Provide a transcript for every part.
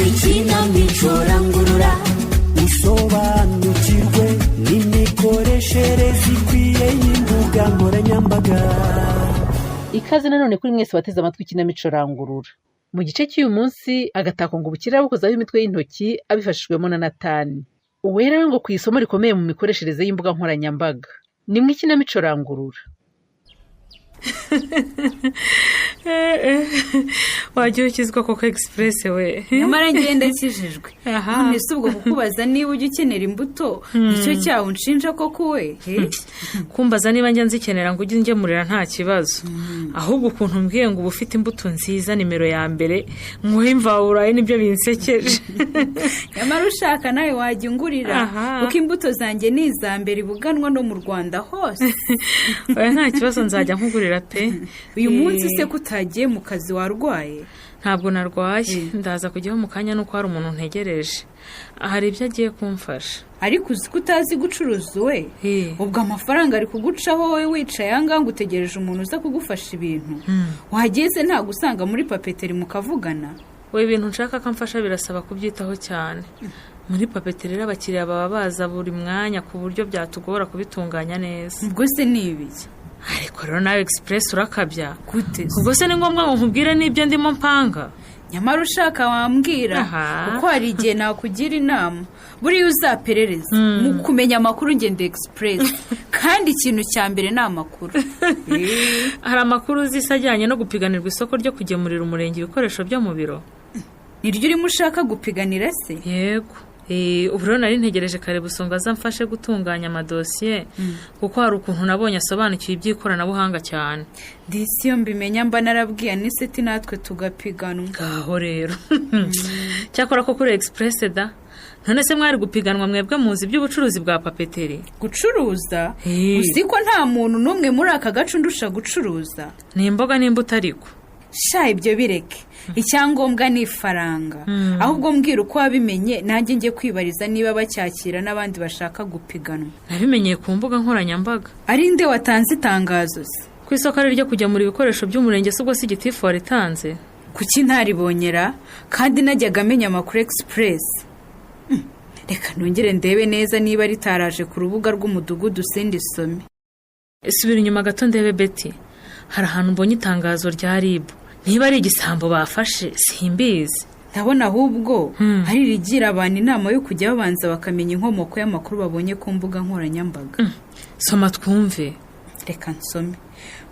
Ikinamico Rangurura, usobanukirwe n'imikoreshereze ikwiye y'imbuga nkoranyambaga. Ikaze nanone kuri mwese wateze amatwi Ikinamico Rangurura. Mu gice cy'uyu munsi, Agatako ngo ubukire bukozaho imitwe y'intoki abifashijwemo na Natani. Uwera we ngo ku isomo rikomeye mu mikoreshereze y'imbuga nkoranyambaga. Ni mu Ikinamico Rangurura. Wajya ukizwa koko, Egisipuresi we! Nyamara ngenda akijijwe. None si ubwo kukubaza niba ujya ukenera imbuto, nicyo cyaha unshinja koko we? Kumbaza niba njya nzikenera ngo ujye ungemurira, nta kibazo. Ahubwo ukuntu umbwiye ngo uba ufite imbuto nziza nimero ya mbere nguhe imvaburayi, nibyo binsekeje. Nyamara ushaka nawe wajya ungurira, kuko imbuto zanjye ni iza mbere ibuganwa no mu Rwanda hose. Oya, nta kibazo, nzajya nkugurira pe. Uyu munsi se ko utagiye mu kazi, warwaye? Ntabwo narwaye, ndaza kujyaho mu kanya, nuko hari umuntu ntegereje, hari ibyo agiye kumfasha. Ariko uzi ko utazi gucuruza we? Ubwo amafaranga ari kugucaho, wowe wicaye aha ngaha ngo utegereje umuntu uza kugufasha ibintu. Wageze ntabwo usanga muri papeteri mukavugana? We, ibintu nshaka ko amfasha birasaba kubyitaho cyane. Muri papeteri rero abakiriya baba baza buri mwanya, ku buryo byatugora kubitunganya neza. Ubwo se ni ibiki? Ariko rero nawe Egisipuresi, urakabya. Gute se? Ubwo se ni ngombwa ngo nkubwire n'ibyo ndimo mpanga? Nyamara ushaka wambwira, kuko hari igihe nakugira inama. Buriya uzaperereza mu kumenya amakuru. Ngende Egisipuresi, kandi ikintu cya mbere ni amakuru. Hari amakuru uzi se ajyanye no gupiganirwa isoko ryo kugemurira umurenge ibikoresho byo mu biro? Niryo urimo ushaka gupiganira se? Yego. Ubu rero nari ntegereje kare Busonga aza amfashe gutunganya amadosiye, kuko hari ukuntu nabonye asobanukiwe iby'ikoranabuhanga cyane. Disi, iyo mbimenya mba narabwiye Aniseti natwe tugapiganwa. Ngaho rero, cyakora ko kuri Egisipuresi da! None se mwari gupiganwa mwebwe muzi iby'ubucuruzi bwa papeteri? Gucuruza? Uzi ko nta muntu n'umwe muri aka gace undusha gucuruza? Ni imboga n'imbuto ariko. Sha, ibyo bireke, icyangombwa ni ifaranga. Ahubwo mbwira uko wabimenye, nanjye njye kwibariza niba bacyakira n'abandi bashaka gupiganwa. Nabimenyeye ku mbuga nkoranyambaga. Ari nde watanze itangazo se? Ku isoko ari ryo kugemura ibikoresho by'umurenge, si ubwo si gitifu waritanze? Kuki ntaribonyera kandi najyaga amenya amakuru, Egisipuresi? Reka nongere ndebe neza niba ritaraje ku rubuga rw'umudugudu, sindi some. Subira inyuma gato ndebe, Beti. Hari ahantu mbonye itangazo rya RIB. Niba ari igisambo bafashe, simbizi. Ndabona ahubwo hari irigira abantu inama yo kujya babanza bakamenya inkomoko y'amakuru babonye ku mbuga nkoranyambaga. Soma twumve. Reka nsome.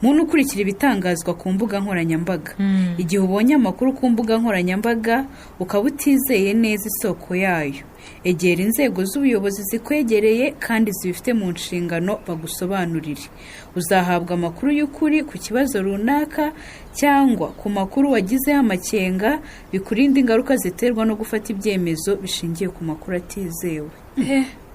Muntu ukurikira ibitangazwa ku mbuga nkoranyambaga, igihe ubonye amakuru ku mbuga nkoranyambaga ukaba utizeye neza isoko yayo, egera inzego z'ubuyobozi zikwegereye kandi zibifite mu nshingano bagusobanurire. Uzahabwa amakuru y'ukuri ku kibazo runaka cyangwa ku makuru wagizeho amakenga, bikurinda ingaruka ziterwa no gufata ibyemezo bishingiye ku makuru atizewe.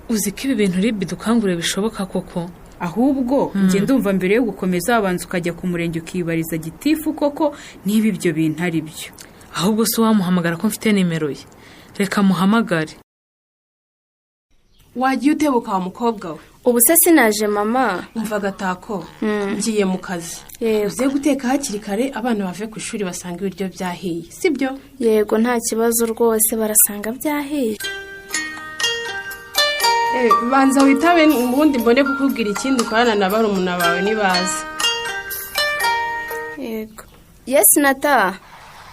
Uzi ko ibi bintu RIB dukanguriye bishoboka koko? Ahubwo njye ndumva mbere yo gukomeza wabanza ukajya ku murenge ukibariza gitifu koko niba ibyo bintu ari byo. Ahubwo si uwamuhamagara ko mfite nimero ye? Reka muhamagare. Wagiye utebuka wa mukobwa we! Ubu se sinaje, mama? Umva Agatako, ngiye mu kazi. Yego. Uze guteka hakiri kare, abana bave ku ishuri basanga ibiryo byahiye, sibyo? Yego, nta kibazo rwose, barasanga byahiye. Banza witabe, ubundi mbone kukubwira ikindi ukorana na barumuna bawe nibaza. Yego, yes Nata.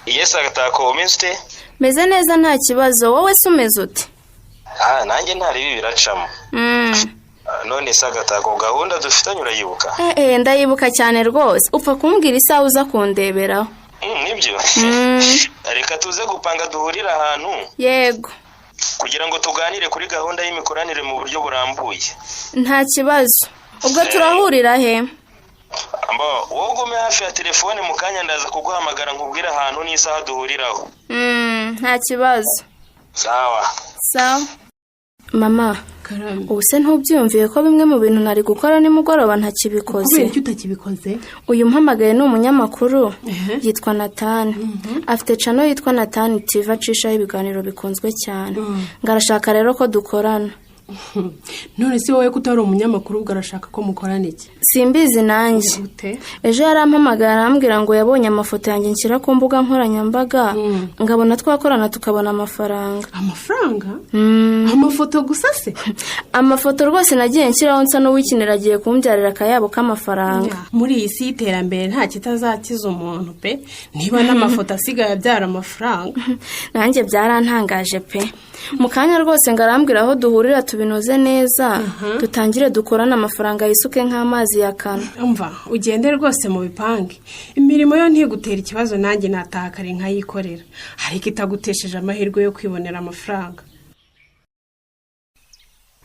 Yes Agatako, umeze ute? Meze neza, nta kibazo. Wowe se umeze ute? Ah, nanjye nta ribi, biracamo. Ah, none se Agatako, gahunda dufitanye urayibuka? Eh, ndayibuka cyane rwose. Upfa kumbwira isaha uza kundeberaho. Nibyo. Reka tuze gupanga duhurire ahantu kugira ngo tuganire kuri gahunda y'imikoranire mu buryo burambuye. Nta kibazo. Ubwo turahurira he? Mbo, wowe ugume hafi ya telefone, mu kanya ndaza kuguhamagara nkubwire ahantu n'isaha duhuriraho. Nta kibazo. Sawa. Sawa mama. Karame. Ubu se ntubyumviye ko bimwe mu bintu nari gukora nimugoroba ntakibikoze? Kubera icyo utakibikoze? Uyu mpamagaye ni umunyamakuru, yitwa Natani, afite channel yitwa Natani TV, acishaho ibiganiro bikunzwe cyane. Ngo arashaka rero ko dukorana. None se wowe ko utari umunyamakuru ubwo arashaka ko mukorana iki? Simbizi nanjye. Ejo yarampamagaye arambwira ngo yabonye amafoto yanjye nshyira ku mbuga nkoranyambaga, ngabona twakorana tukabona amafaranga. Amafaranga? Amafoto gusa se? Amafoto rwose nagiye nshyiraho nsa n'uwikinira, agiye kumbyarira akayabo k'amafaranga. Muri iyi si y'iterambere nta kitazakiza umuntu pe, niba n'amafoto asigaye abyara amafaranga. Nanjye byarantangaje pe. Mu kanya rwose ngo arambwira aho duhurira tubinoze neza, dutangire dukorane, amafaranga yisuke nk'amazi ya kano. Umva, ugende rwose mu bipange, imirimo yo ntigutera ikibazo, nanjye nataha kare nkayikorera, ariko itagutesheje amahirwe yo kwibonera amafaranga.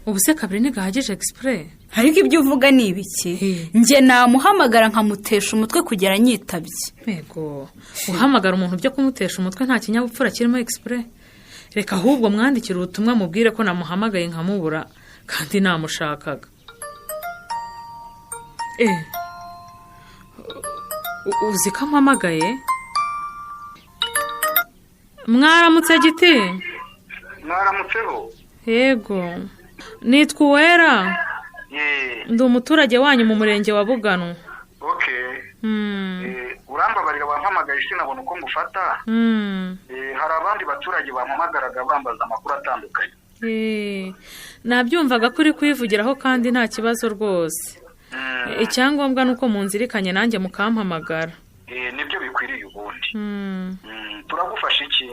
Ubu se kabiri ntigahagije egisipure? Ariko ibyo uvuga ni ibiki? Njye namuhamagara nkamutesha umutwe kugera nyitabye. Yego, guhamagara umuntu byo kumutesha umutwe nta kinyabupfura kirimo egisipure. Reka ahubwo mwandikire ubutumwa mubwire ko namuhamagaye nkamubura kandi namushakaga. Uzi ko ampamagaye? Mwaramutse Giti? Mwaramutseho. Yego, nitwa Uwera, ndi umuturage wanyu mu murenge wa Buganwa. Urambabarira wampamagaye sinabona uko ngufata. Hari abandi baturage bampamagaraga bambaza amakuru atandukanye. Nabyumvaga ko uri kuyivugiraho kandi nta kibazo rwose. Icyangombwa ni uko munzirikanye nanjye mukampamagara. Nibyo bikwiriye ubundi. Turagufasha iki?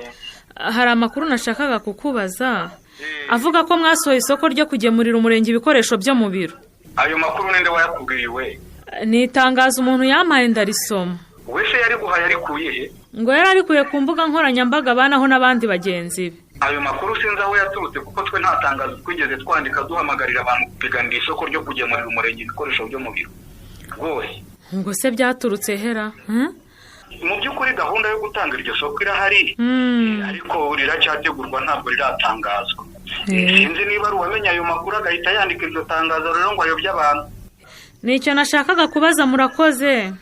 Hari amakuru nashakaga kukubaza avuga ko mwasohoye isoko ryo kugemurira umurenge ibikoresho byo mu biro. Ayo makuru ninde wayakubwiye we? Ni itangazo umuntu yampaye ndarisoma. Wese yari guhaye arikuye he? Ngo yari arikuye ku mbuga nkoranyambaga banaho n'abandi bagenzi be. Ayo makuru sinzi aho yaturutse kuko twe nta tangazo twigeze twandika duhamagarira abantu gupiganira isoko ryo kugemurira umurenge ibikoresho byo mu biro rwose. Ngo se byaturutse hera? Mu by'ukuri gahunda yo gutanga iryo soko irahari, ariko riracyategurwa ntabwo riratangazwa. Sinzi niba ari uwamenya ayo makuru agahita yandika iryo tangazo rero ngo ayobye abantu. Nicyo nashakaga kubaza, murakoze.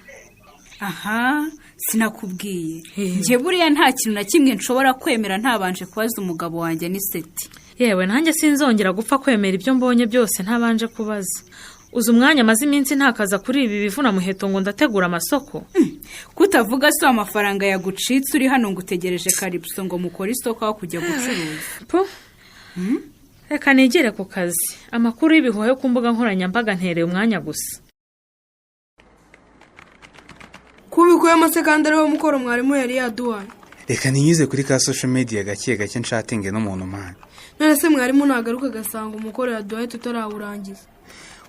Aha, sinakubwiye njye buriya nta kintu na kimwe nshobora kwemera ntabanje kubaza umugabo wanjye n'iseti. Yewe nanjye sinzongera gupfa kwemera ibyo mbonye byose ntabanje kubaza. Uzi umwanya amaze iminsi ntakaza kuri ibi bivuna muheto ngo ndategura amasoko. Kutavuga si amafaranga yagucitse uri hano ngo utegereje Karibuso ngo mukore isoko aho kujya gucuruza. Reka nigere ku kazi. Amakuru y'ibihuha yo ku mbuga nkoranyambaga ntereye umwanya gusa. Kubikuye amasekandari wo mukoro mwarimu yari yaduhaye. Reka ninyuze kuri ka social media gake gake nshatinge n'umuntu mwana. None se mwarimu nagaruka agasanga umukoro yaduhaye tutarawurangiza?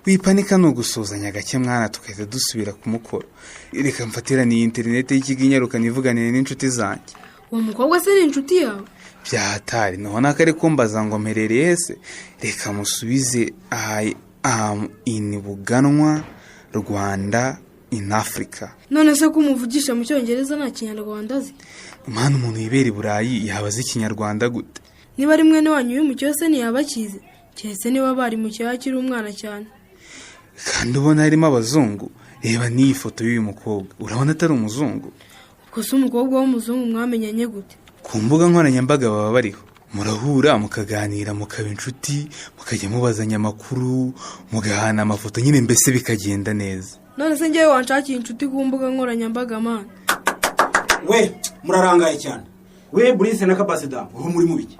Wipanika ni ugusuhuzanya gake mwana tukahita dusubira ku mukoro. Reka mfatira ni interineti y'ikigo inyaruka nivuganire n'inshuti zanjye. Uwo mukobwa se ni inshuti yawe? Byahatari nubona ko ari kumbaza ngo mperereye se. Reka musubize I am in Buganwa, Rwanda in Africa. None se ko umuvugisha mu cyongereza nta kinyarwanda azi? Mwana umuntu yibera i Burayi yaba azi ikinyarwanda gute? Niba ari mwene wanyu w'imucyo se ntiyaba akizi, keretse niba bari mu cyaha akiri umwana cyane. Kandi ubona harimo abazungu. Reba n'iyi foto y'uyu mukobwa, urabona atari umuzungu? Ubwo se umukobwa w'umuzungu mwamenyanye gute? Ku mbuga nkoranyambaga baba bariho, murahura mukaganira mukaba inshuti, mukajya mubazanya amakuru, mugahana amafoto nyine, mbese bikagenda neza. None se ngewe wanshakiye inshuti ku mbuga nkoranyambaga mana? We murarangaye cyane we Burise na Kabasida, ubu muri mubiki?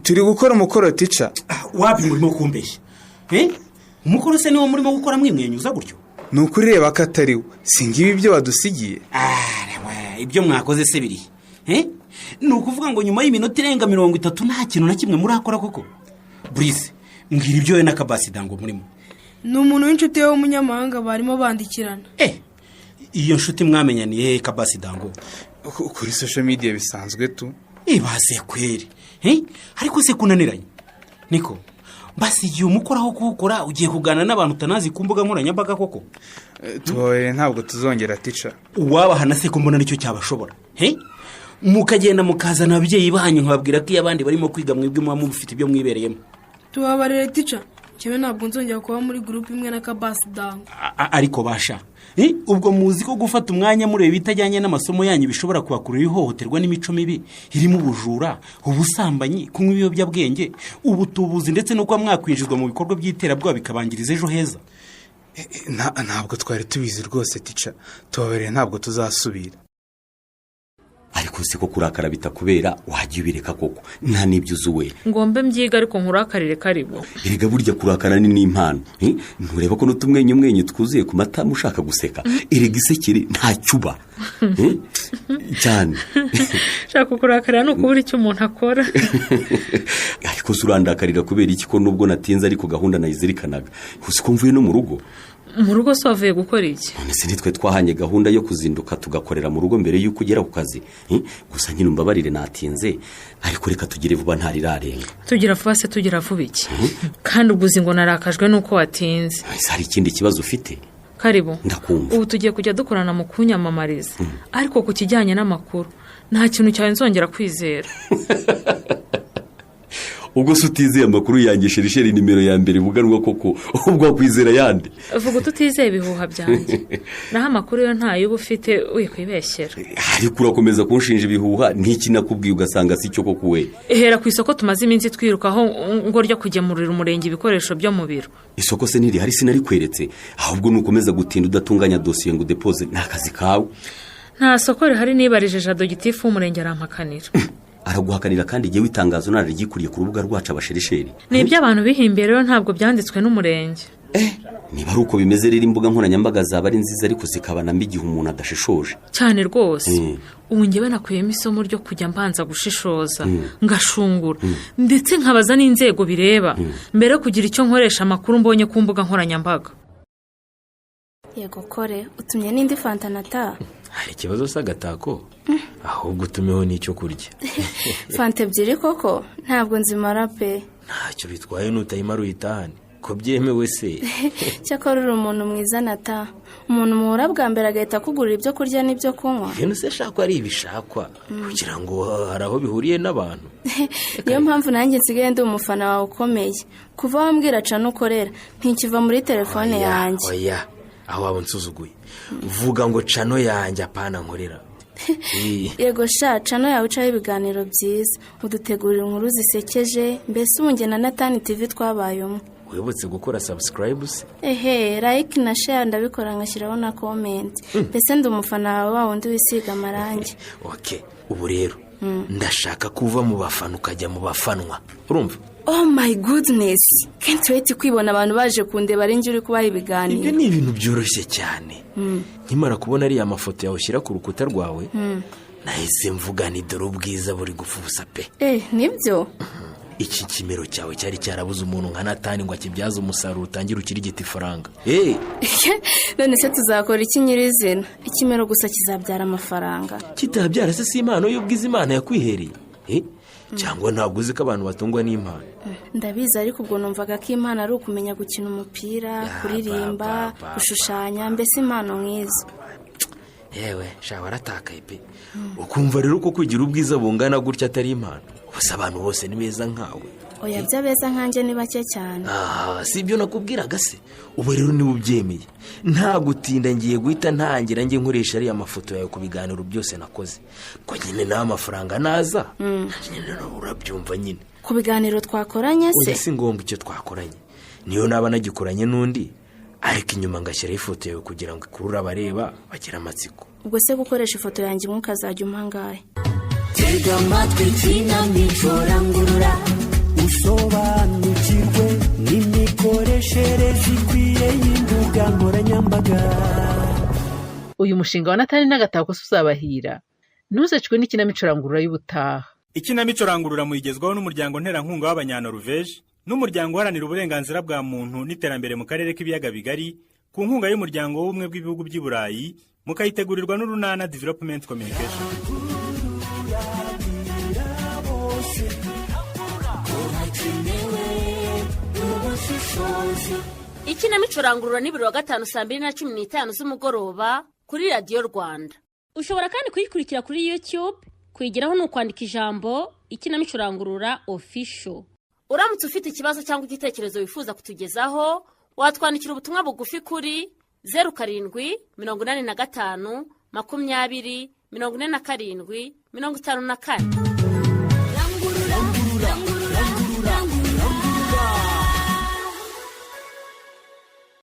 Turi gukora umukoro tica. Wapi murimo kumbeshya? Umukoro se niwo murimo gukora mwimwenyuza gutyo? Ni ukuri reba ko atari we, singibi ibyo badusigiye. Ibyo mwakoze se biri ni ukuvuga ngo nyuma y'iminota irenga 30 nta kintu na kimwe murakora koko? Burise mbwira ibyo we na Kabasida ngo murimo. Ni umuntu w'inshuti ye w'umunyamahanga barimo bandikirana. Iyo nshuti mwamenyaniye Kabasida ngo? Kuri social media bisanzwe tu. Ibaze kweri. Ariko se kunaniranye niko basi igihe umukoraho kuwukora ugiye kuganira n'abantu utanazi ku mbuga nkoranyambaga koko? Tubabarire ntabwo tuzongera tica. Uwabahana se ko mbona nicyo cyabashobora? Mukagenda mukazana ababyeyi banyu nkababwira ko iyo abandi barimo kwiga mwebwe muba mufite ibyo mwibereyemo. Tubabarire tica, Njyewe ntabwo nzongera kuba muri gurupe imwe na Kabasi Dango. Ariko basha, ubwo muzi ko gufata umwanya mureba ibitajyanye n'amasomo yanyu bishobora kubakurura ihohoterwa n'imico mibi irimo ubujura, ubusambanyi, kunywa ibiyobyabwenge, ubutubuzi, ndetse no kuba mwakwinjizwa mu bikorwa by'iterabwoba bikabangiriza ejo heza? Ntabwo twari tubizi rwose, tica, tubabarire, ntabwo tuzasubira. Ariko si ko kurakara bitakubera, wajya ubireka koko, nta n'ibyo uzi we. Ngombe mbyiga, ariko nkurakarire karibu. Erega burya kurakara ni n'impano. Ntureba ko n'utumwenyu mwenyu twuzuye ku matama ushaka guseka? Erega isekere ntacyo uba. Cyane. Shaka, kurakara ni ukubura icyo umuntu akora. Ariko se urandakarira kubera iki, ko nubwo natinze ariko gahunda nayizirikanaga? Uzi ko mvuye no mu rugo? Mu rugo se wavuye gukora iki? None se nitwe twahanye gahunda yo kuzinduka tugakorera mu rugo mbere y'uko ugera ku kazi? Gusa nyine umbabarire natinze, ariko reka tugire vuba, ntarirarenga. Tugira vuba se, tugira vuba iki? Kandi ubwo uzi ngo narakajwe n'uko watinze. Ese hari ikindi kibazo ufite? Karibu. Ndakumva. Ubu tugiye kujya dukorana mu kunyamamariza, ariko ku kijyanye n'amakuru nta kintu cyawe nzongera kwizera. Ubwo se utizeye amakuru yanjye, sherisheri nimero ya mbere buganwa koko, ubwo wakwizera yandi? Vuga ututizeye ibihuha byanjye, naho amakuru yo ntayo uba ufite, wikwibeshyera. Ariko urakomeza kunshinja ibihuha, n'iki nakubwiye ugasanga si cyo koko we? Hera ku isoko tumaze iminsi twirukaho ngo ryo kugemurira umurenge ibikoresho byo mu biro. Isoko se ntirihari? Sinarikweretse? Ahubwo nukomeza gutinda udatunganya dosiye ngo udepoze, ni akazi kawe. Nta soko rihari, nibarije Jado gitifu w'umurenge arampakanira. Araguhakanira kandi igihe w'itangazo nararyikuriye ku rubuga rwacu abasherisheri. Ni iby'abantu bihimbiye rero, ntabwo byanditswe n'umurenge. Niba ari uko bimeze rero, imbuga nkoranyambaga zaba ari nziza ariko zikaba na mbi igihe umuntu adashishoje. Cyane rwose. Ubu ngewe nakuyemo isomo ryo kujya mbanza gushishoza, ngashungura, ndetse nkabaza n'inzego bireba mbere yo kugira icyo nkoresha amakuru mbonye ku mbuga nkoranyambaga. Yego kore, utumye n'indi fanta, Nata. Hari ikibazo se Agatako? Ahubwo utumeho n'icyo kurya. Fanta ebyiri koko? Ntabwo nzimara pe. Ntacyo bitwaye nutayimara uyitahane, ko byemewe se? Cyakora uri umuntu mwiza, Nata. Umuntu muhura bwa mbere agahita akugurira ibyo kurya n'ibyo kunywa. Ibintu se shakwa ari ibishakwa, kugira ngo hari aho bihuriye n'abantu. Niyo mpamvu nanjye nsigaye ndi umufana wawe ukomeye. Kuva wambwira channel ukorera, ntikiva muri telefone yanjye. Oya, aho waba unsuzuguye. Vuga ngo channel yanjye, apana nkorera. Yego sha, channel yawe icaho ibiganiro byiza, udutegurira inkuru zisekeje, mbese ubu njye na Natani TV twabaye umwe. Wibutse gukora subscribe se? Ehe, like na share ndabikora, ngashyiraho na comment. Mbese ndi umufana wawe wa wundi wisiga amarangi. Ok, ubu rero ndashaka kuva mu bafana ukajya mu bafanwa, urumva? Oh my goodness, can't wait kwibona abantu baje kundeba ari njye uri kubaha ibiganiro. Ibyo ni ibintu byoroshye cyane. Nkimara kubona ariya mafoto yawe ushyira ku rukuta rwawe, nahise mvuga ni dore ubwiza buri gupfa ubusa pe. Eh, nibyo. Iki kimero cyawe cyari cyarabuze umuntu nka Natani ngo akibyaze umusaruro, utangire ukirigita ifaranga. None se tuzakora iki nyirizina? Ikimero gusa kizabyara amafaranga? Kitabyara se si impano y'ubwiza Imana yakwihereye? Cyangwa ntabwo uzi ko abantu batungwa n'impano? Ndabizi, ariko ubwo numvaga ko impano ari ukumenya gukina umupira, kuririmba, gushushanya, mbese impano nk'izo. Yewe sha, waratakaye pe. Ukumva rero ko kugira ubwiza bungana gutya atari impano? Gusa abantu bose ni beza nkawe? Oya, by'abeza nkanjye ni bake cyane. Aha si ibyo nakubwiraga se? Ubu rero niba ubyemeye, nta gutinda, ngiye guhita ntangira njye nkoresha ariya mafoto yawe ku biganiro byose nakoze, ko nyine nawe amafaranga naza nyine urabyumva nyine. Ku biganiro twakoranye se? Oya, si ngombwa icyo twakoranye, niyo naba nagikoranye n'undi, ariko inyuma ngashyiraho ifoto yawe kugira ngo ikurure abareba bagira amatsiko. Ubwo se gukoresha ifoto yanjye imwe ukazajya umpa angahe? Tega amatwi ikinamico Rangurura, usobanukirwe n'imikoreshereze ikwiye y'imbuga nkoranyambaga. Uyu mushinga wa Natani n'Agatako se uzabahira? Ntuzacikwe n'ikinamico Rangurura y'ubutaha. Ikinamico Rangurura muyigezwaho n'umuryango nterankunga w'Abanyanoruveje n'umuryango uharanira uburenganzira bwa muntu n'iterambere mu karere k'Ibiyaga Bigari, ku nkunga y'Umuryango w'Ubumwe bw'Ibihugu by'i Burayi, mukayitegurirwa n'Urunana Development Communication. Bose ko hakenewe ubushishozi. Ikinamico Rangurura ni buri wa gatanu saa 2:15 z'umugoroba kuri Radiyo Rwanda. Ushobora kandi kuyikurikira kuri YouTube. Kuyigeraho ni ukwandika ijambo "Ikinamico Rangurura official". Uramutse ufite ikibazo cyangwa igitekerezo wifuza kutugezaho, watwandikira ubutumwa bugufi kuri 0785 20 47 54.